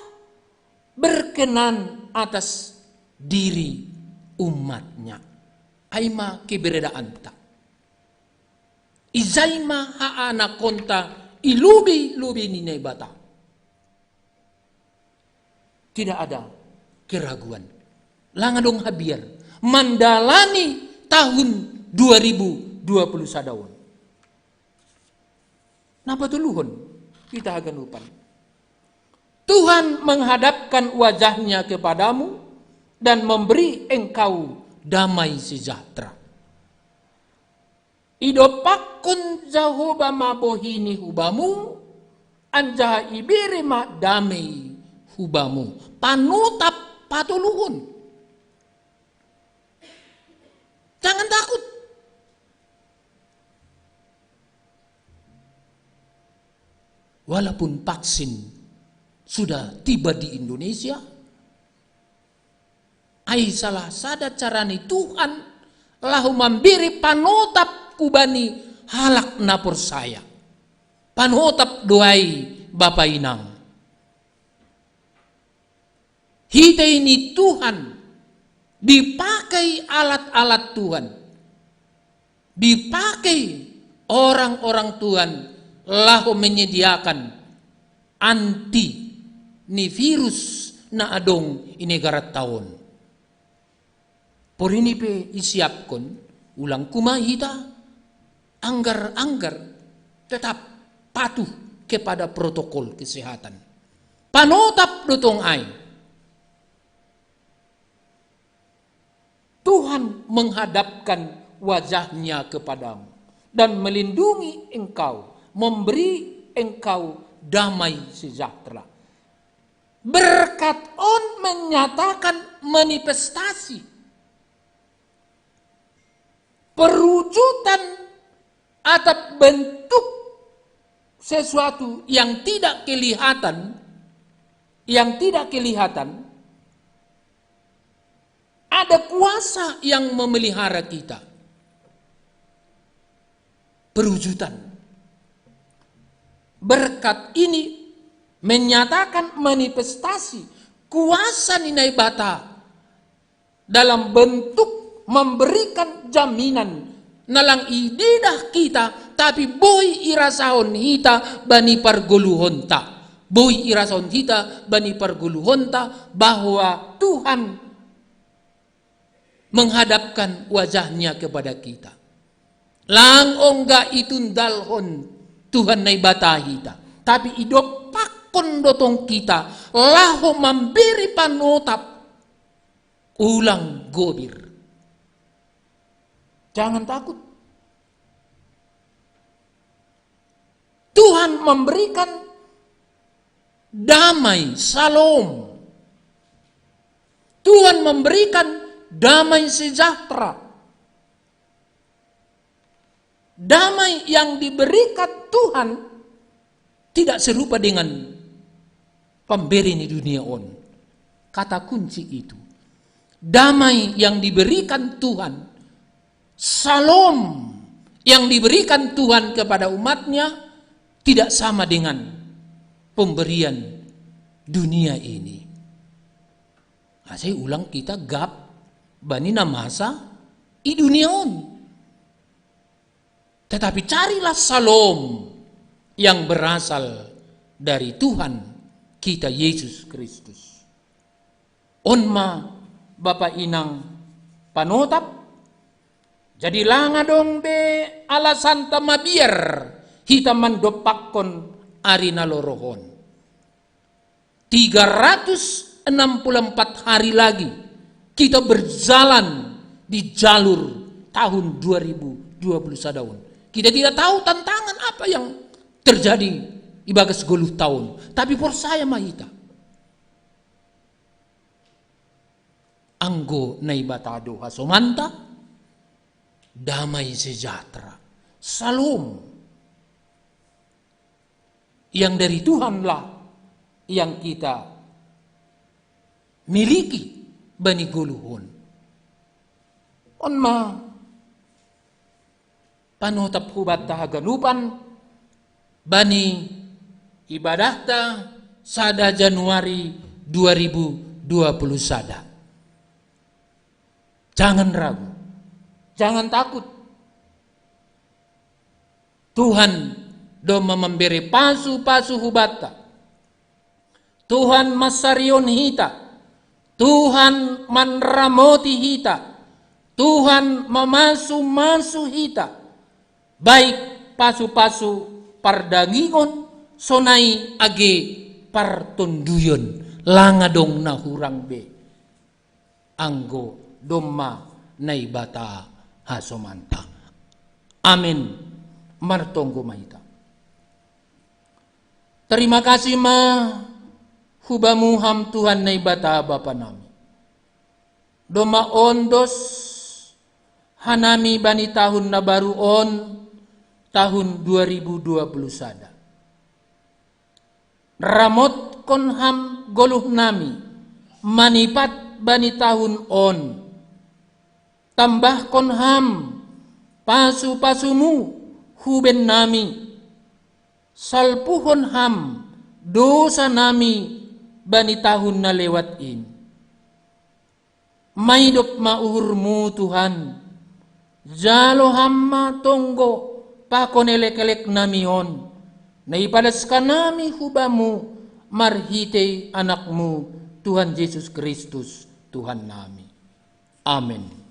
berkenan atas diri umatnya. Ai ma keberadaanta. Ijai ma haanakhonta i lobei-lobei ni Naibata. Tidak ada keraguan. Langa dong habiar mandalani tahun dua ribu dua puluh sada on. Napa tuluhon kita haganupan? Tuhan menghadapkan wajahnya kepadamu dan memberi engkau damai sejahtera. Idopakkon Jahowa ma bohini hubamu, anjaha ibere ma damei hubamu. Panotap patoluhon. Jangan takut. Walaupun vaksin sudah tiba di Indonesia, ai salah sada carani Tuhan laho mambere panotap hubani halak na porsaya. Panotap do ai, bapa inang. Hita ini Tuhan, dipakai alat-alat Tuhan, dipakai orang-orang Tuhan laho menyediakan anti ni virus na adong i negaranta on. Porini pe isiapkon, ulang kuma hita anggar-anggar, tetap patuh kepada protokol kesehatan. Panotap do tong ai. Tuhan menghadapkan wajahnya kepadamu dan melindungi engkau, memberi engkau damai sejahtera. Berkat on menyatakan manifestasi perwujudan atau bentuk sesuatu yang tidak kelihatan, yang tidak kelihatan, ada kuasa yang memelihara kita. Perwujudan. Berkat ini menyatakan manifestasi kuasa ni Naibata dalam bentuk memberikan jaminan na lang ididah hita, tapi boi irasahon hita bani pargoluhonta. Boi irasahon hita bani pargoluhonta bahwa Tuhan menghadapkan wajahnya kepada kita. Lang ongga itundalhon Tuhan Naibata hita, tapi idopakkon do tong hita laho mambere panotap. Ulang gobir. Jangan takut. Tuhan memberikan damai, salom. Tuhan memberikan damai sejahtera. Damai yang diberikan Tuhan tidak serupa dengan pambere ni dunia on. Kata kunci itu. Damai yang diberikan Tuhan, salom yang diberikan Tuhan kepada umatnya tidak sama dengan pemberian dunia ini. Nah, sai ulang hita gap bani na masa i dunia on. Tetapi carilah salom yang berasal dari Tuhan kita Yesus Kristus. On ma, bapa inang, panotap. Jadi langa dong be alasanta mabiar hita mandopakkon ari na lorou on. Tiga ratus enam puluh empat hari lagi kita berjalan di jalur tahun dua ribu dua puluh sada on. Kita tidak tahu tantangan apa yang terjadi ibagas goluh taon, tapi porsaya ma hita. Anggo Naibata do hasomanta, damai sejahtera, salom yang dari Tuhanlah yang kita miliki bani goluh on. On ma panotap hubanta haganupan bani ibadahta sada Januari dua ribu dua puluh sada. Jangan ragu, jangan takut. Tuhan do mamambere pasu-pasu hubanta. Tuhan mansarihon hita. Tuhan manramoti hita, Tuhan mamasu-masu hita, baik pasu-pasu pardagingon, sonai age partonduyon, langa dong na hurang be. Anggo domma Naibata hasomanta. Amin. Martonggo ma hita. Terima kasih ma hu Bamu Ham Tuhan Naibata Bapa nami. Domma ondos hanami bani tahun na baru on, tahun dua ribu dua puluh sada. Ramotkon Ham goluh nami manipat bani tahun on. Tambahkon Ham pasu-pasu-Mu hu bennami. Salpuhon Ham dosa nami bani tahun na lewat in. Maidop ma uhur-Mu, Tuhan. Jalo Ham ma tonggo pakon elek-elek nami on, na ipadas hanami hu Bamu marhitei Anak-Mu, Tuhan Jesus Kristus, Tuhan nami. Amin.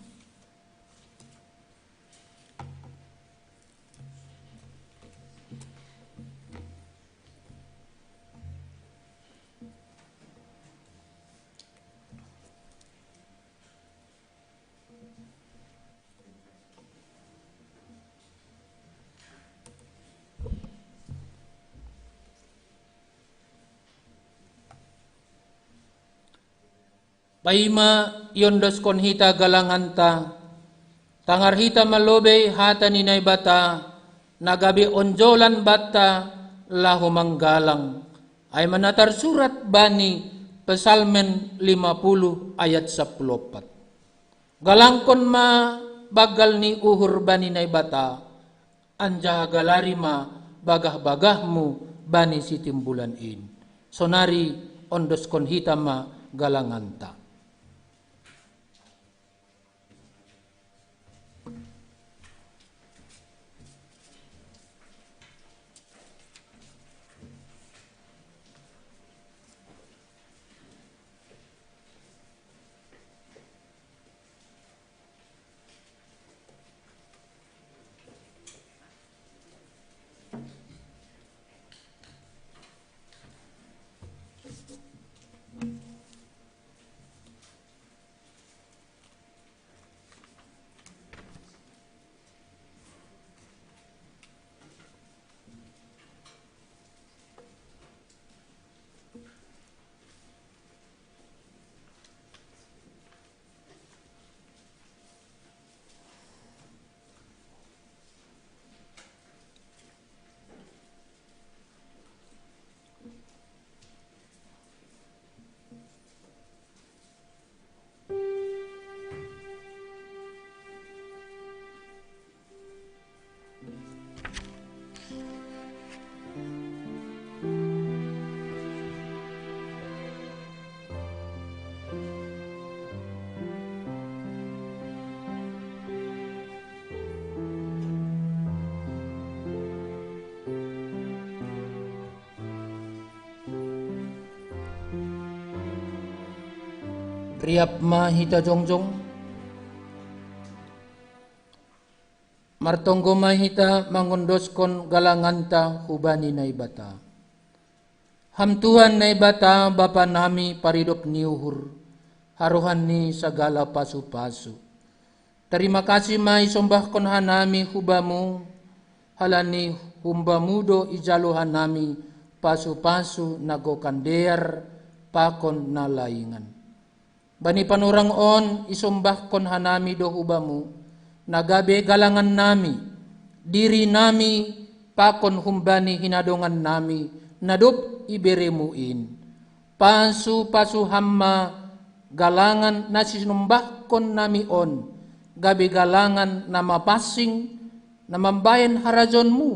Paima iondoskon hita galanganta, tangar hita ma lobei hata ni Naibata, na gabe onjolan banta laho manggalang, ai ma na tarsurat bani Psalmen lima puluh ayat sampulu ompat. Galangkon ma banggal ni uhur bani Naibata, anjaha galari ma bagah-bagahmu bani sitimbulan in. Sonari ondoskon hita ma galanganta. Riap ma hita jongjong. Martonggo ma hita mangondoskon galanganta hubani Naibata. Ham Tuhan Naibata, Bapa nami paridop ni uhur, harohan ni sagala pasu-pasu. Tarima kasih ma isombahkon hanami hubamu, halani humbamu do ijalo hanami pasu-pasu na gokan dear pakon na laingan. Bani panorang on isombahkon hanami do hubamu, na gabe galangan nami, diri nami, pakon humbani hinadongan nami, na dob iberemu in. Pasu-pasu ham ma galangan na sinombahkon nami on, gabe galangan na mapansing, na mambahen harajaonmu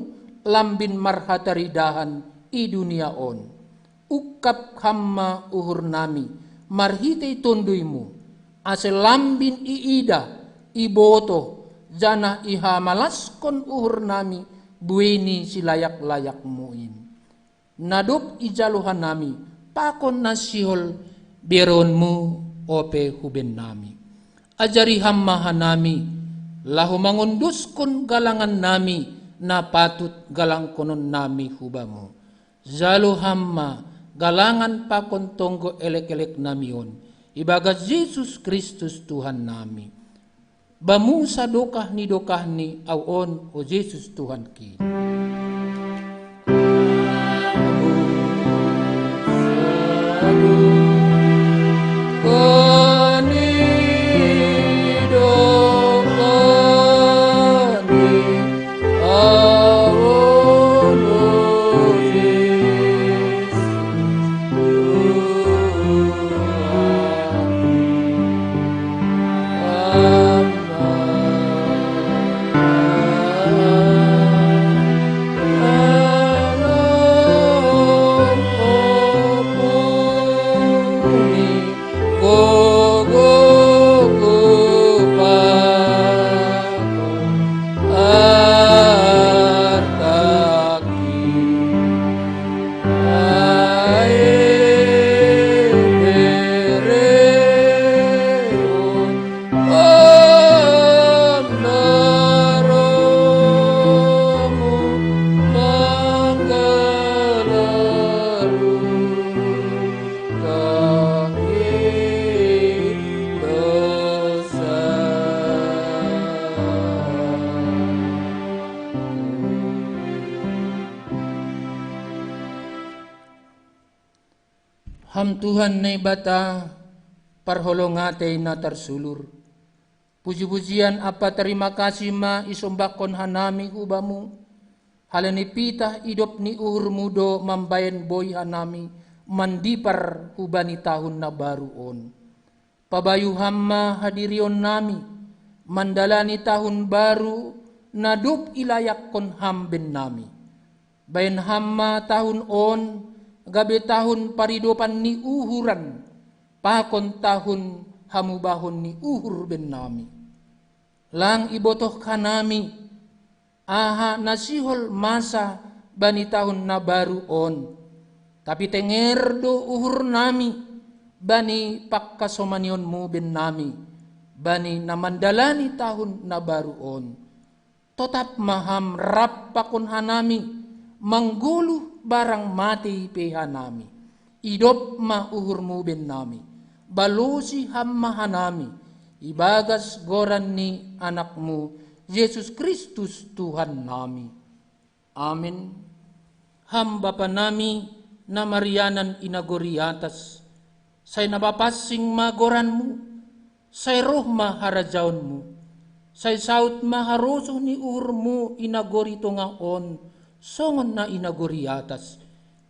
lambin marhataridahan i dunia on. Ungkap ham ma uhur nami marhitei tonduymu, ase lambin iida, ibotoh, janah ihamalaskon uhur nami buei ni silayak-layakmu in. Na dob ijalo hanami pakon na sihol beronmu ope hu bennami. Ajari Ham ma hanami, laho mangondoskon galangan nami, na patut galangkonon nami hu Bamu. Jalo Ham ma galangan pakon tonggo elek-elek nami on, ibagas Jesus Kristus Tuhan nami. Bamu sadokah ni dokahni au on, o Jesus Tuhanki. Ham Tuhan Naibata, parholong atei na tarsulur. Puji-pujian ampa tarima kasih ma isombahkon hanami hu Bamu, halani pitah idop ni uhurMu do mambahen boi hanami mandipar hubani tahun na baru on. Pabayu Ham ma hadirionnami, mandalani tahun baru na dob ilayakkon Ham bennami. Bahen Ham ma tahun on gabe tahun paridopan ni uhuran, pakon tahun hamubahon ni uhur bennami. Lang ibotoh hanami, aha na sihol masa bani tahun na baru on. Tapi tenger do uhurnami bani pangkasomanionMu bennami, bani na mandalani tahun na baru on. Totap ma Ham rap pakon hanami, manggoluh barang matei pe hanami. Idop ma uhurMu bennami, balosi Ham ma hanami, ibagas goran ni AnakMu, Jesus Kristus Tuhannami. Amen. Ham Bapanami, na marianan i nagori atas, sai na papansing ma goranMu, sai roh ma harajaonMu, sai saut ma harosuh ni uhurMu i nagori tongah on, songon na i nagori atas.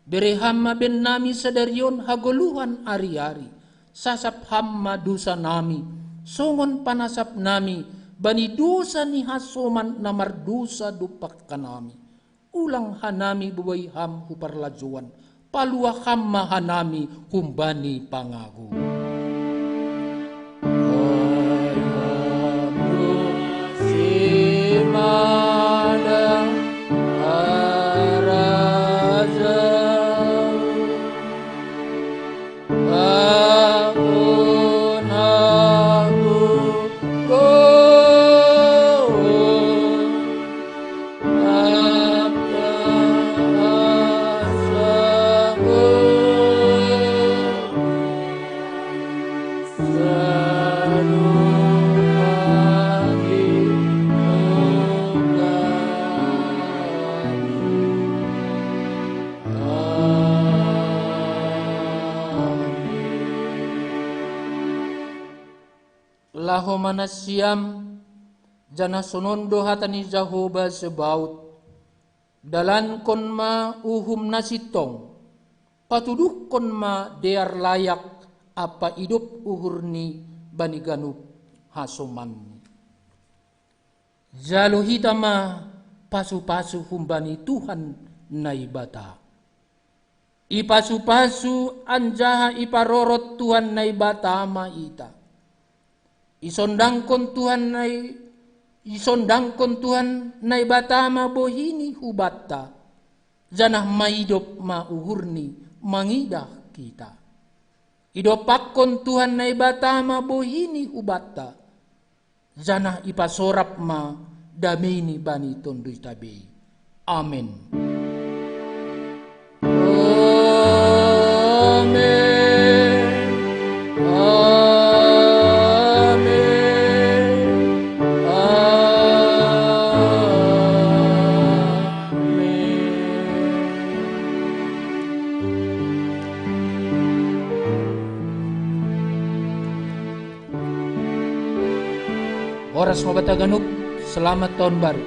Bere Ham ma bennami sadari on hagoluhan ari-ari, sasap Ham ma dosanami, songon panasapnami bani dosa ni hasoman na mardosa dompak hanami. Ulang hanami bobei Ham hu parlajouan, palua Ham ma hanami humbani pangago. Laho ma nasiam, janah sonon do hata ni Jahowa Zebaot: Dalankon ma uhum na sintong, patuduhkon ma dear layak ampa idop uhurni bani ganup hasomanni. Jalo hita ma pasu-pasu humbani Tuhan Naibata. Ipasu-pasu anjaha iparorot Tuhan Naibata ma hita. Isondangkon Tuhan Nai-, isondangkon Tuhan Naibata ma bohini hubanta, janah maidop ma uhurni mangidah hita. Idopakkon Tuhan Naibata ma bohini hubanta, janah ipasorap ma dameini bani tonduy tabei. Amen. Amen. Amen. Amen. Horas ma banta ganup, selamat tahun baru.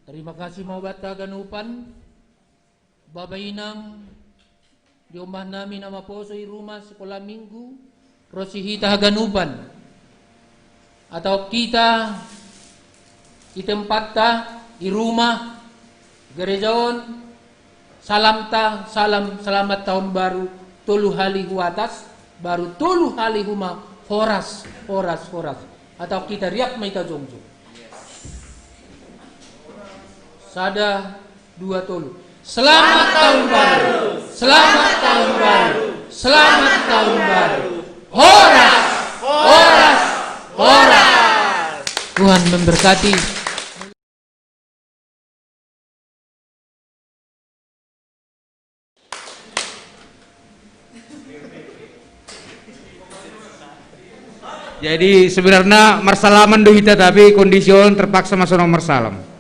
Terima kasih ma banta haganupan. Bapa inang, di ombah nami na maposo i rumah sekolah minggu, ro si hita haganupan, atau kita i tempatta, i rumah, gereja on, salamta, salam selamat tahun baru, tolu hali hu atas, baru tolu hali hu ma, horas, horas, horas. Atau kita riap ma hita jongjong. Sada, dua, tolu. Selamat tahun baru. Selamat tahun baru. Selamat tahun baru. Horas, horas, horas. Tuhan memberkati. Jadi sebenarnya marsalaman do hita, tapi kondisi on terpaksa ma songon marsalam.